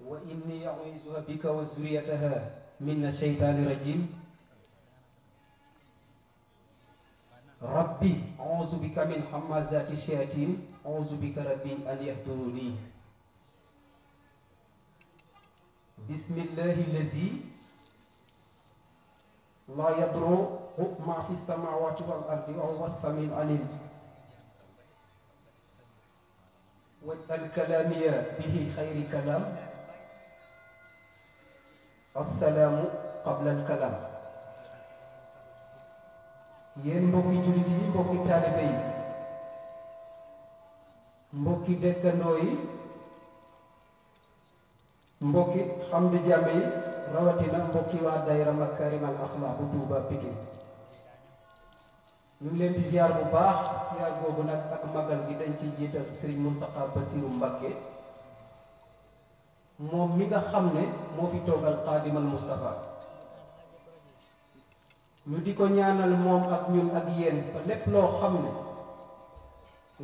وإني أعوذها بك وذريتها من الشيطان الرجيم ربي أعوذ بك من همزات الشياطين أعوذ بك ربي أن يهدوني بسم الله الذي لا يضر ما في السماوات والأرض وهو السميع العليم واجعل كلامي به خير كلام السلام قبل الكلام yéen mbokki jullit yi mbokki taalibe yi mbokki dëkkandoo yi mbokki xam di jàmm yi rawatina mbokki waa daayira Makarimal Akhlaq bu Touba Pikine ñu ngi leen di ziar bu baax ziar boobu nag ak magal gi dañ ciy jiital Serigne Mountakha Bassirou Mbacké moom mi nga xam ne moo fi toogal Xaadimal Mustafa ñu di ko ñaanal moom ak ñun ak yéen ba lépp loo xam ne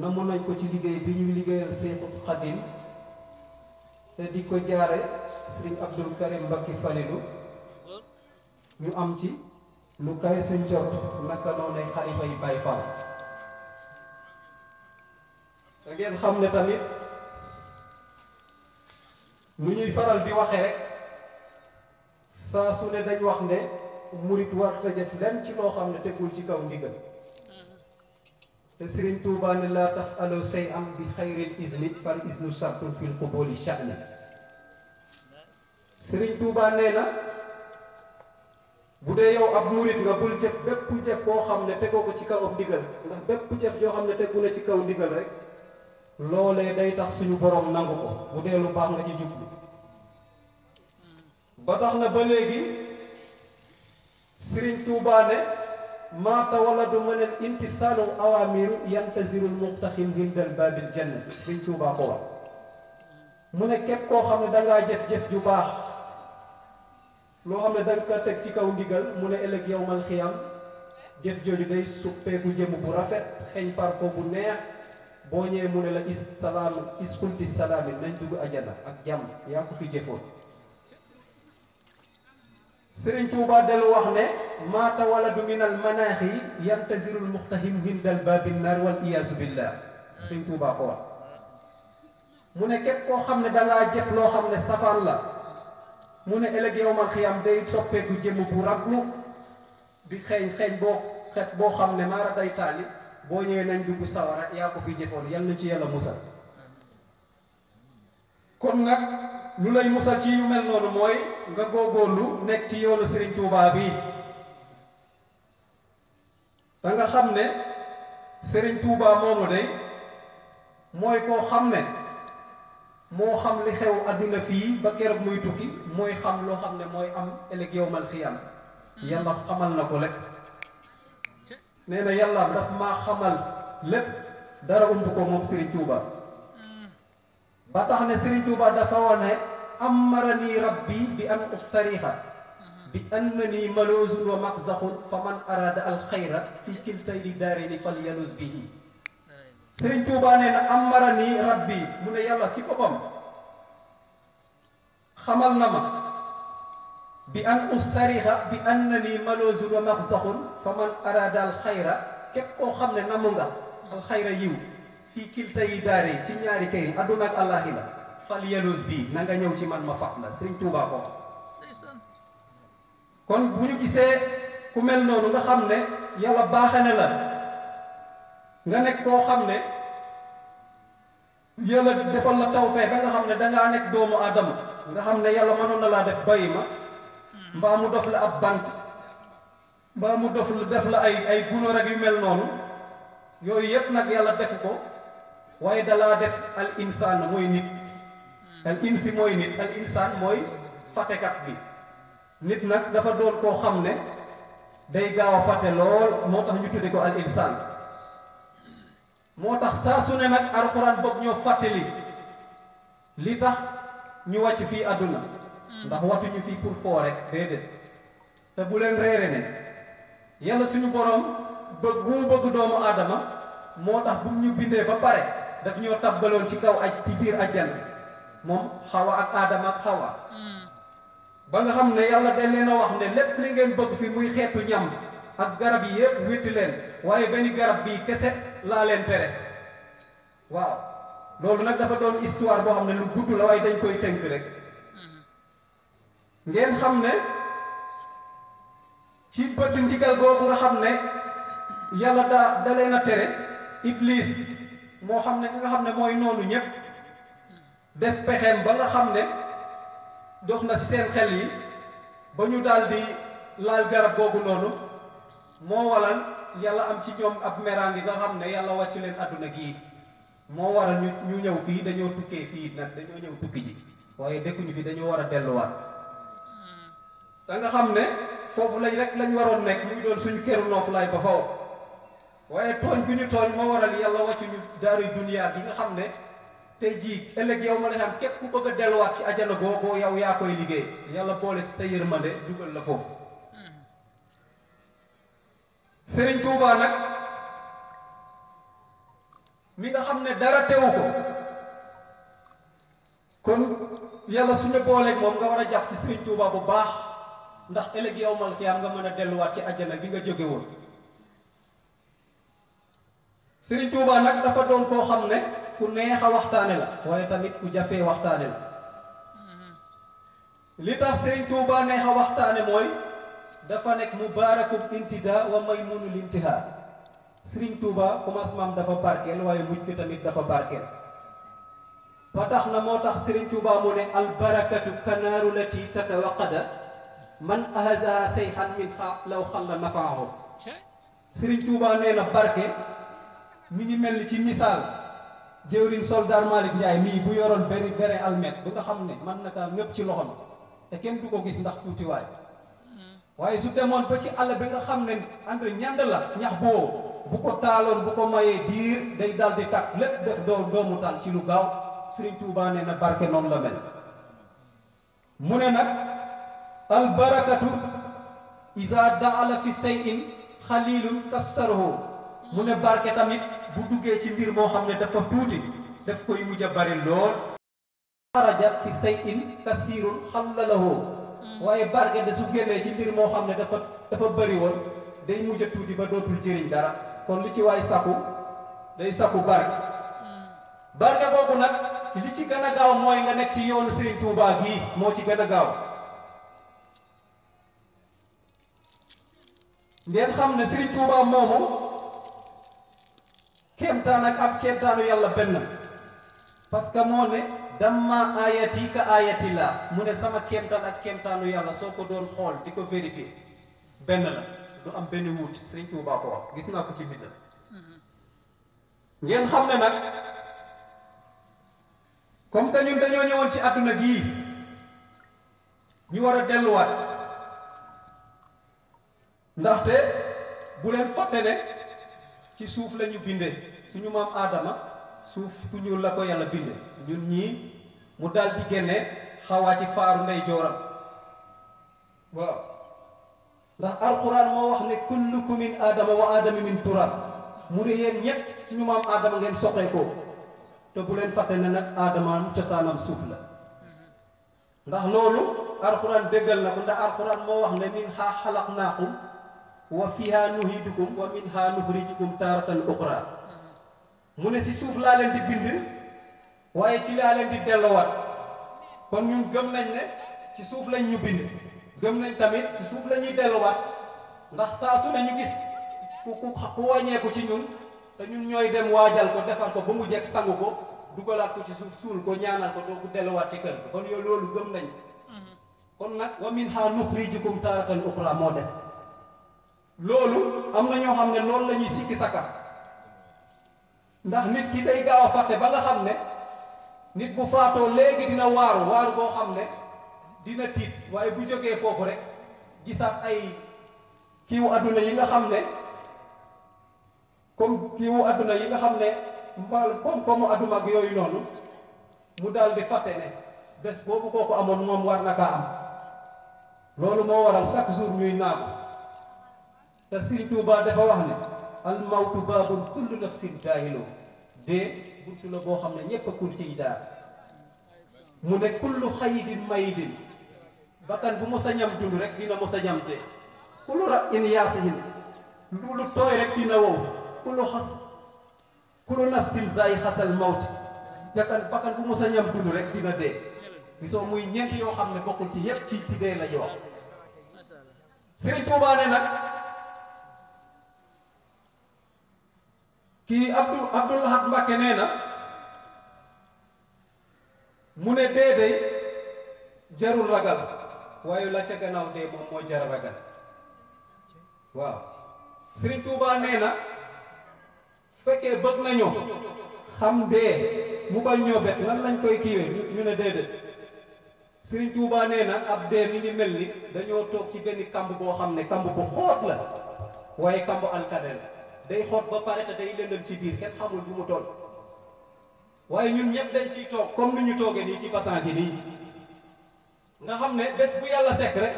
namu nañ ko ci liggéey bi ñuy liggéeyal Seexul Xadim te di ko jaare Serigne Abdou Karim Mbacké Falilou ñu am ci lu kay suñ jot naka noonay xalifa yi Baay Faal da ngeen xam ne tamit lu ñuy faral di waxe rek saa su ne dañ wax ne murit war ta def lenn ci loo xam ne tegul ci kaw ndigal te Serigne Touba ne laa tafalu shay'an bi xayril izni fal iznu shartun fil qubuli sha'ni Serigne Touba nee na bu dee yow ab murit nga bul jëf bépp jëf boo xam ne tegoo ko ci kaw ab ndigal ndax bépp jëf yoo xam ne tegu na ci kaw ndigal rek loolee day tax suñu borom nangu ko bu dee lu baax nga ci jublu ba tax na ba léegi Serigne Touba ne maa tawalladu min al imtisaalu awaamiru yantazirul muqtaxim hindal baabil janna Serigne Touba ko wax mu ne képp koo xam ne dangaa jëf-jëf ju baax loo xam ne danga ko teg ci kaw ndigal mu ne ëllëg yawmal xiyam jëf jooju day suppeeku jëm bu rafet xeeñ parfum bu neex boo ñëwee mu ne la iskulti salaami nañ dugg ajana ak jàmm yaa ko fi jëfoon Serigne Touba dellu wax ne maa tawalladu min al manaaxi yantazirul muxtahim hindal baabin naar wal iyaazu billah Serigne Touba ko wax mu ne képp koo xam ne dangaa jëf loo xam ne safaan la mu ne ëllëg yawmal xiyam day soppeeku jëm bu raglu di xeeñ boo xam ne maara day taali boo ñëwee nañ dugg sawara yaa ko fi jëfoon yal na ci yàlla musal kon nag lu lay musal ci yu mel noonu mooy nga góorgóorlu nekk ci yoonu Serigne Touba bi da nga xam ne Serigne Touba moomu de mooy koo xam ne moo xam li xew adduna fii ba keroog muy tukki mooy xam loo xam ne mooy am ëllëg yawmal xiyam yàlla xamal na ko lépp nee na yàlla daf maa xamal lépp dara umb ko moom Serigne Touba ba tax ne Serigne Touba dafa wane amarani rabbi bi an ustariha bi annani maluzun wa maqzaxun fa man arada al xayra fi kiltayni daarini fal yaluz bihi Serigne Touba nee na amarani rabbi mu ne yàlla ci boppam xamal na ma bi an ustariha bi annani maluzun wa maqzaxun fa man arada al xayra képp koo xam ne namu nga al xayra yiw fii kilta yi daare ci ñaari kay adduna ak àllaaxira fal yaluz bi na nga ñëw ci man ma fat la Serigne Touba ko kon bu ñu gisee ku mel noonu nga xam ne yàlla baaxe ne la nga nekk koo xam ne yàlla defal la tawfeex ba nga xam ne dangaa nekk doomu aadama nga xam ne yàlla mënoon na laa def bàyyi ma mbaa mu def la ab bant mbaa mu def la ay gunóor ak yu mel noonu yooyu yëpp nag yàlla defu ko waaye dalaa def al insaan mooy nit al insi mooy nit al insaan mooy fatekat bi nit nag dafa doon koo xam ne day gaaw a fate lool moo tax ñu tudde ko al insaan moo tax saa su ne nag alxuraan bëgg ñoo fàttali li tax ñu wàcc fii àdduna ndax wàccuñu fii pour foo rek déedéet te bu leen réere ne yàlla suñu borom bëgg bu mu bëgg doomu aadama moo tax bu ñu bindee ba pare daf ñoo tabbaloon ci kaw aj ci biir ajjana moom Xawa ak Aadama ak Xawa ba nga xam ne yàlla dañ leen a wax ne lépp li ngeen bëgg fi muy xeetu ñam ak garab yi yëpp witti leen waaye benn garab bii kese laa leen tere waaw loolu nag dafa doon histoire boo xam ne lu gudd la waaye dañ koy tënk rek ngeen xam ne ci bët ndigal boobu nga xam ne yàlla da leen a tere iblis moo xam ne nga xam ne mooy noonu ñëpp def pexeem ba nga xam ne dox na ci seen xel yi ba ñu daal di laal garab googu noonu moo waral yàlla am ci ñoom ab meraangi nga xam ne yàlla wàcc leen àdduna gii moo waral ñu ñëw fii dañoo tukkee fii nag dañoo ñëw tukki ji waaye dëkkuñu fi dañoo war a delluwaat da nga xam ne foofu lañ waroon nekk mu ngi doon suñu këru nooflaay ba faw waaye tooñ gu ñu tooñ moo waral yàlla wàccu ñu daaru duniyaa gi nga xam ne tey jii ëllëg yow ma la xam képp ku bëgg a delluwaat ci ajana googu yow yaa koy liggéey yàlla boole sa yërmande dugal la foofu Sëriñ Tuubaa nag mi nga xam ne dara teewu ko kon yàlla suñu booleeg moom nga war a jàpp ci Sëriñ Tuubaa bu baax ndax ëllëg yow mal xiyaam nga mën a delluwaat ci ajana bi nga jóge woon Sëriñ Tuubaa nag dafa doon koo xam ne ku neex a waxtaane la waaye tamit ku jafee waxtaane la li tax Sëriñ Tuubaa neex a waxtaane mooy dafa nekk mubaarakum intida wa maymunul intiha Sëriñ Tuubaa commencement dafa barkeel waaye mujj ko tamit dafa barkeel ba tax na moo tax Sëriñ Tuubaa mu ne albarakatu kanaaru lati tatawaqada man ahazaha sayhan min xa law xalla nafaahu Sëriñ Tuubaa nee na barke mi ngi mel ni ci misaal jëwriñ soldat Malick Ndiaye mii bu yoroon bere almet bu nga xam ne man naka ñëpp ci loxom te kenn du ko gis ndax tuutiwaay waaye su demoon ba ci àll bi nga xam ne ànd ñand la ñax boo bu ko taaloon bu ko mayee diir day dal di takk lépp def doomu taal ci lu gaaw Sëriñ Tuubaa nee na barke noonu la mel mu ne nag albarakatu isa daala fi sayin xalilun kassarahu mu ne barke tamit bu duggee ci mbir moo xam ne dafa tuuti daf koy mujj a bari lool xaraja fi sayin kasirun xallalahu waaye barke de su génnee ci mbir moo xam ne dafa bëri woon day mujj a tuuti ba dootul jëriñ dara kon li ci waay sakku day sakku barke barke boobu nag li ci gën a gaaw mooy nga nekk ci yoonu Sëriñ Tuubaa gii moo ci gën a gaaw ngeen xam ne Sëriñ Tuubaa moomu kéemtaan ak ab kéemtaanu yàlla benn parce que moo ne damma ayati ka ayati la mu ne sama kéemtaan ak kéemtaanu yàlla soo ko doon xool di ko vérifier benn la du am benn wuut Sëriñ Tuubaa ko wax gis naa ko ci bind ngeen xam ne nag comme que ñun dañoo ñëwoon ci àdduna gii ñu war a delluwaat ndaxte bu leen fàtte ne ci suuf la ñu bindee suñu maam Aadama suuf ku ñuul la ko yàlla binde ñun ñii mu dal di génne Xawaa ci faaru ndey jooram waaw ndax alquran moo wax ne kullukum min aadama wa aadama min turab mu ne yéen ñëpp suñu maam Aadama ngeen soqee ko te bu leen fàtte ne nag Aadama cosaanam suuf la ndax loolu alquran déggal na ko ndax alquran moo wax ne minhaa xalaqnaakum wa fiha nuhidukum wa minha nuxrijukum taaratan uxra mu ne si suuf laa leen di bind waaye ci laa leen di delluwaat kon ñun gëm nañ ne ci suuf lañ ñu bind gëm nañ tamit ci suuf la ñuy delluwaat ndax saa su ne ñu gis ku wàññeeku ci ñun te ñun ñooy dem waajal ko defar ko ba mu jekk sangu ko dugalaat ko ci suuf suul ko ñaanal ko doo ko delluwaat ci kër gi kon yow loolu gëm nañ kon nag wa minha nuxrijukum taaratan uxra moo des loolu am na ñoo xam ne loolu la ñuy sikki sakka ndax nit ki day gaaw a fàtte ba nga xam ne nit bu faatoo léegi dina waaru boo xam ne dina tiit waaye bu jógee foofu rek gisaat ay kiiwu adduna yi nga xam ne comme kiiwu adduna yi nga xam ne comme adduna ak yooyu noonu mu daal di fàtte ne bés boobu kooku amoon moom war na kaa am loolu moo waral chaque jour ñuy naagu te Sëriñ Tuubaa dafa wax ne al mawtu baabun kullu nafsin daahilu dee buntu la boo xam ne ñépp a kun ciy daar mu ne kullu xayidin mayidin bakkan bu mos a ñam dund rek dina mos a ñam dee kullu ra in yaasihin lu tooy rek dina wow kullu nafsin zaa'iqatul mawt bakkan bu mos a ñam dund rek dina dee gisoo muy ñeent yoo xam ne bokkul ci yépp ci dee la ñu wax Sëriñ Tuubaa ne nag kii Abdul Ahad Mbàkke nee na mu ne dee day jarul ragal waaye la ca gannaaw dee moom moo jar ragal waaw Sëriñ Tuubaa nee na fekkee bëgg nañoo xam dee mu bañ ñoo bet nan lañ koy kiiwee ñu ne déedéet Sëriñ Tuubaa nee na ab dee mi ngi mel ni dañoo toog ci benn kamb boo xam ne kamb bu xoot la waaye kamb alkade la day xoot ba pare te day lëndëm ci biir kenn xamul bu mu toll waaye ñun ñëpp dañ ciy toog comme ni ñu toogee nii ci basan ji nii nga xam ne bés bu yàlla sekk rek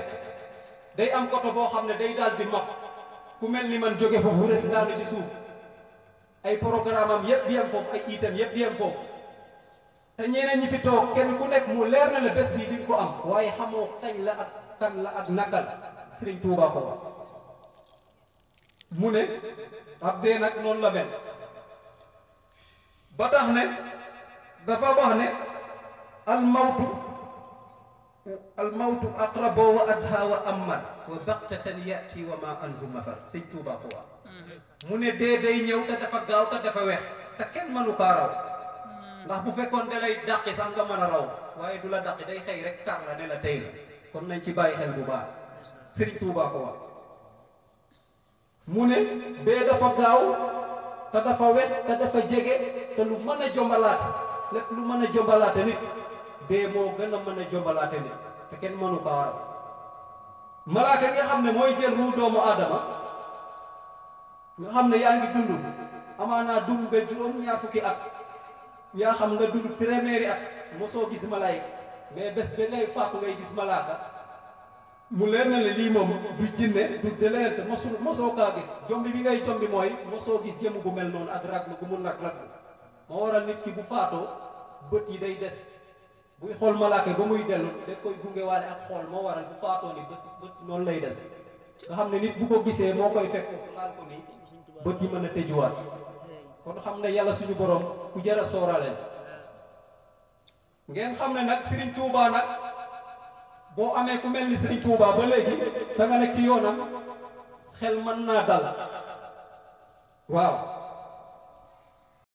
day am koto boo xam ne day daal di mag ku mel ni man jóge foofu res daanu ci suuf ay programme am yëpp di yem foofu ay itam yëpp di yem foofu te ñeneen ñi fi toog kenn ku nekk mu leer na la bés bii di nga ko am waaye xamoo kañ la ak kan la ak nakal Sëriñ Tuubaa ko wax mu ne ab dee nag noonu la mel ba tax ne dafa wax ne almawtu aqrabo wa adha wa amman wa baqtatan yati wa ma anhu mafar Sëriñ Tuubaa ko wax mu ne dee day ñëw te dafa gaaw te dafa wex te kenn mënu kaa raw ndax bu fekkoon da lay dàqi sax nga mën a raw waaye du la dàqi day xëy rek kar la ne la tey la kon nañ ci bàyyi xel bu baax Sëriñ Tuubaa ko wax mu ne dee dafa gaaw te dafa wet te dafa jege te lu mën a jombalaate lépp lu mën a jombalaate nit dee moo gën a mën a jombalaate nit te kenn mënu ko waral malaaka nga xam ne mooy jël ruu doomu aadama nga xam ne yaa ngi dund amaanaa dund nga juróom-ñaar fukki at yaa xam nga dund téeméeri at mosoo gis malaayka mais bés ba ngay faatu ngay gis malaaka mu leer na le lii moom du jinne du deleente mosoo kaa gis jombi bi ngay jombi mooy mosoo gis jëmm bu mel noonu ak raglu gu mun raglu moo waral nit ki bu faatoo bët yi day des buy xool malaaka ba muy dellu da koy gungewaale ak xool moo waral bu faatoo ni bët noonu lay des nga xam ne nit bu ko gisee moo koy fekk foofu laal ko nii bët yi mën a tëjuwaat kon xam ne yàlla suñu borom ku jar a sóoraale ngeen xam ne nag Sëriñ Tuubaa nag boo amee ku mel ni Sëriñ Tuubaa ba léegi da nga nekk ci yoonam xel mën naa dal waaw